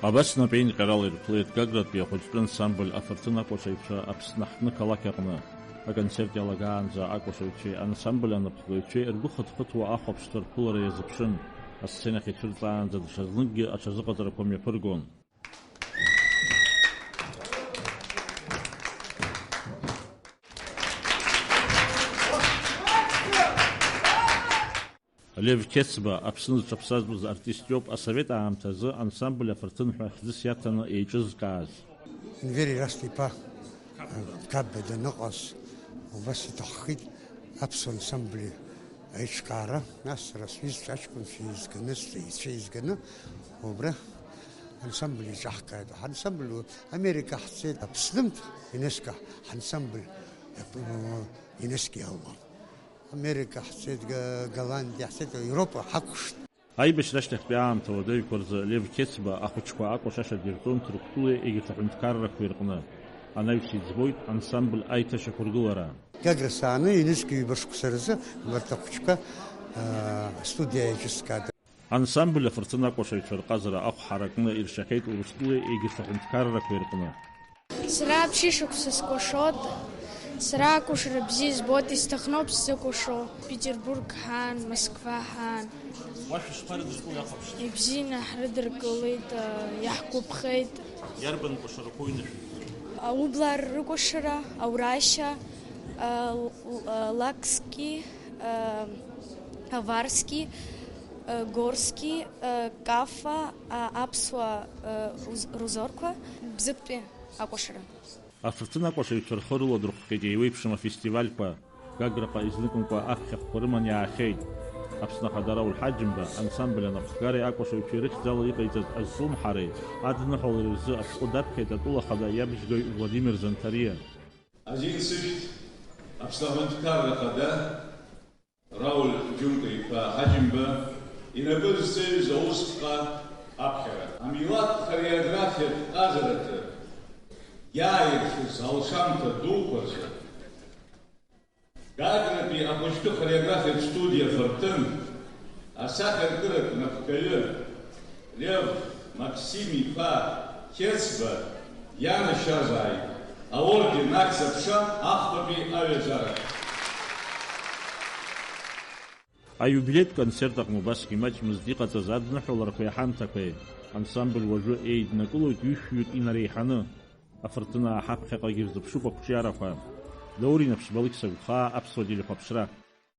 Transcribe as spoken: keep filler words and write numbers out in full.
Абас напеинҟьарала ирԥылеит Гагратәи ахәыҷтәы ансамбль афырҭын акәашаҩцәа Аԥсны ҳҭнықалақь аҟны. Аконцерт иалагаанӡа акәашаҩцәеи ансамбль анапхгаҩцәеи ргәы хыҭхыҭуа ахәаԥшцәа рԥылара иазыԥшын, асценахь ицәырҵаанӡа даҽазныкгьы аҽазыҟаҵарақәа мҩаԥыргон. Лев Қьецба Аԥсны зҽаԥсазтәыз артист иоуп, асовет аамҭазы ансамбль афырҭын ҳәа хьӡыс иаҭаны еиҿызкааз. Енвери Раст-иԥа Қапба даныҟаз, убас иҭаххеит аԥсуа ансамбль аиҿкаара, нас сара сҩызцәа аҷкәынцәа еизганы, сҵеицәа еизганы, убра ансамбль иҿаҳкааит. Ҳансамбль Америка ҳцеит, Аԥснымҭ ЮНЕСКО ҳансамбль ЮНЕСКО иалгон. Америка ҳцеит, Га-, Голландиа ҳцеит, Европа ҳакәшт. Аибашьра ашьҭахьтәи аамҭа уадаҩқәа рзы Лев Қьецба ахәыҷқәа акәашаша дирҵон Ҭырқәтәылеи егьырҭ аҳәынҭқаррақәеи рҟны. Анаҩс иӡбоит ансамбль аиҭашьақәыргылара. Гагра сааны ҩнызқь ҩба шықәса рзы убарҭ ахәыҷқәа, аа, астудиа еиҿыскаат. Ансамбль афырҭын акәашаҩцәа рҟазара ахә ҳаракны иршахьеит Урыстәылеи егьырҭ аҳәынҭқаррақәеи рҟны. Сара ԥшьышықәса скәашоит. Сара акәашара бзиа збоит, исҭахноуп сзыкәашо. Петербург ҳаан, Москва ҳаан. Уа шәышԥарыдыркылеи ахәаԥшцәа? Ибзианы ҳрыдыркылеит, иаҳгәаԥхеит. Иарбан кәашарақәоу инышәынҭ? Аублаа рыкәашара, Аурашьа, Лакски, Аварски, Горски, Кафа, аԥсуа рузорқәа, Бзыԥтәи акәашара. Афырҭын акәашаҩцәа рхы рыладырхәхьеит еиуеиԥшым афестивальқәа. Гаграҟа изныкымкәа аԥхьахәқәа рыман иаахьеит. Аԥсны Ахада Рауль Ҳаџьымба ансамбль анапхгареи акәашаҩцәеи рыхьӡала иҟаиҵаз азҿлымҳареи адныҳәалареи рзы ашәҟәы даԥхьеит атәыла ахада иабжьгаҩ Владимир Занҭариа. Азин сышәҭ, Аԥсны Аҳәынҭқарра Ахада Рауль Џьумка-иԥа Ҳаџьымба инапы зҵаҩыз аусԥҟа аԥхьара. Амилаҭ хореографиатә ҟазараҿы иааиршәыз алшамҭа дуқәа рзы Гагратәи ахәыҷтәы хореографиатә студиа Фырҭын асахьаркыратә напхгаҩы Лев Максим-иԥа Қьецба ианашьазааит аорден Ахьӡ-аԥша ахԥатәи аҩаӡара. Аиубилеитә концерт аҟны убасгьы имаҷмызт иҟаҵаз адныҳәаларақәеи аҳамҭақәеи. Ансамбль уажәы еиднакылоит ҩышәҩык инареиҳаны. Афырҭынаа ҳаԥхьаҟагьы ирзыԥшуп ақәҿиарақәа. Даур Инаԥшьба, Алықьса Гәхаа, Аԥсуа телехәаԥшра.